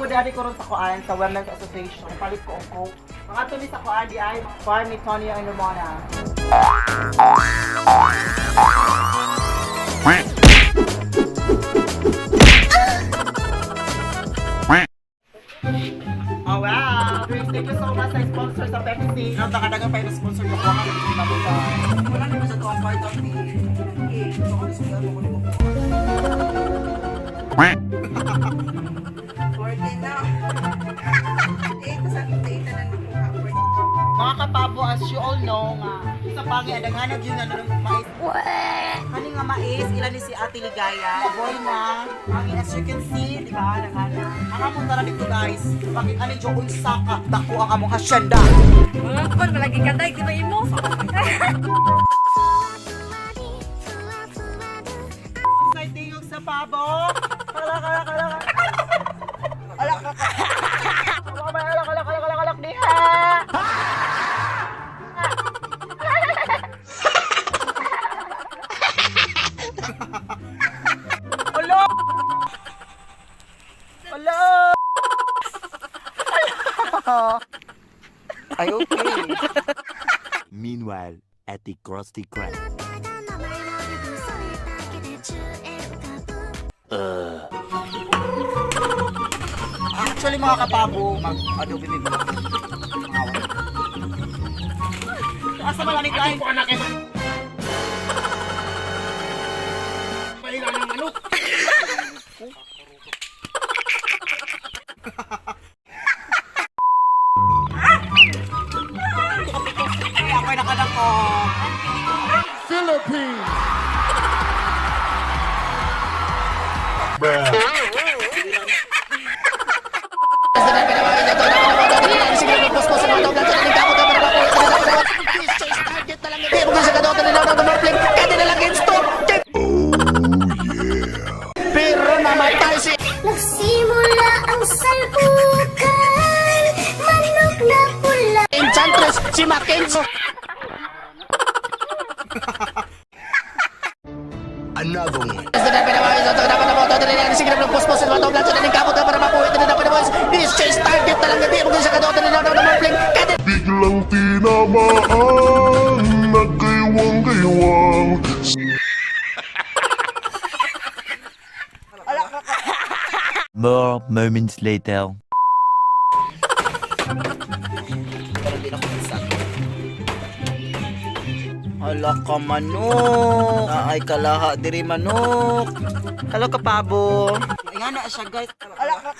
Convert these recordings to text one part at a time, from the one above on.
po dali ko ron sa kuan sa Women's Association. Palit ko ang coke. Mga tuni sa kuan di ay farm ni Tonyo and Ramona. Oh wow! Grace, thank you so much sa sponsor sa Pepsi. No, nakadagan pa yung sponsor ko nga hindi na mo ba. Wala naman sa tuwang part of the. Okay, so kung gusto mo ko 14 na. 8 sa 58 na nakuha. 14. Mga kapabo, as you all know nga, sa pangi adaghanag yun ano ng mais. Kani nga mais, ilan ni si Ate Ligaya. Boy na. Pangi, as you can see, di ba, daghanan. Ang among tara dito guys, bakit ani jo unsa ka dako ang among hasyenda. Mga kon, malagi ka di ba imo? Unsay tingog sa pabo? Kala kala kala. Alak alak. Alak alak alak alak alak diha. Alo! Alo! Ay, okay. Meanwhile, at the Krusty Krab. Actually, mga kapabo, mag-adobe mi ba? Asa man ani tayo? Anak eh. Pahila ng manok. Ay, ako'y nakadako. Philippines. Pero namatay si Nagsimula ang salpukan, manok na pula. Enchantress, si Mackenzie. Another one. Biglang tinamaan, nagkaywang-kaywang. More moments later. Pero di na ko isa. Hala ka manok. Ay kalaha diri manok. Hello kapabo. Nga na siya guys. Hala ka.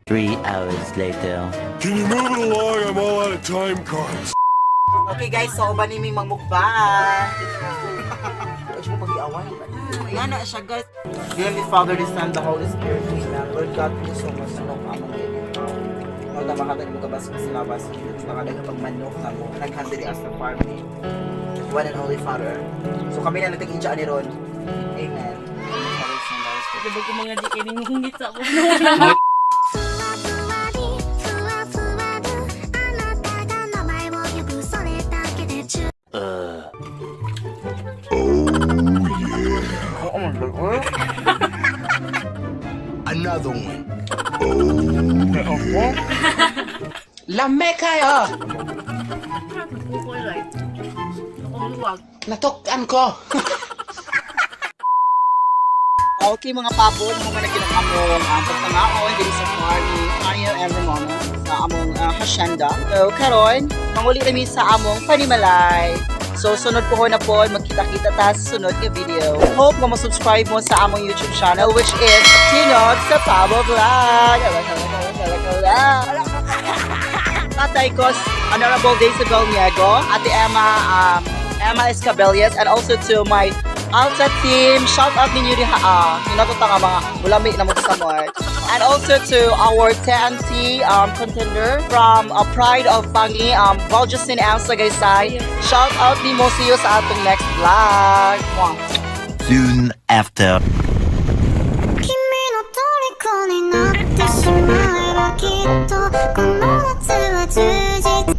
3 hours later. Can you move it along? I'm all out of time cards. Okay guys, so uban ni mangmukbang. Ay, mo pag-iaway. Nga na siya guys. Dear the Father, the Son, the Holy Spirit, Amen. Lord God, thank you so much sa nung among ginoo. Lord, na makatag mo kabas ko sila bas. Nakadaga pagmanok na mo. Naghandiri as the farm ni one and only Father. So kami na nagtag-inja ni Ron. Amen. Father, Son, the Holy Spirit. Diba ko mga di kayo nangungit sa ako. ふわりふわふわのあなたが名前を呼ぶそれだけで十 Another one. Lame kayo! Kukoy right. Ako luwag. Natukan ko! Okay mga pabo, naman na ginang among pagpangaon diri sa farm ni Ariel and Ramona sa among hacienda. So karon, manguli kami sa among panimalay. So sunod po ko na po, magkita-kita ta sa sunod nga video. Hope nga mo-subscribe mo sa among YouTube channel which is Tinog sa Pabo Vlog. Alak, alak, alak, alak, alak. Tatay ko, Honorable Daisy Niego, Ate Emma, Emma Escabelias, and also to my Alta team, shout out ninyo diha ah. Hinatuta nga mga bulami na magsamart. And also to our TNT contender from Pride of Pangi, Valjustin M. Sagaysay. Shout out ni mo, see you sa atong next vlog. Mwah. Soon after. 君の虜になってしまえばきっとこの夏は充実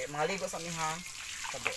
Mga ligo sa mi ha. Tabo.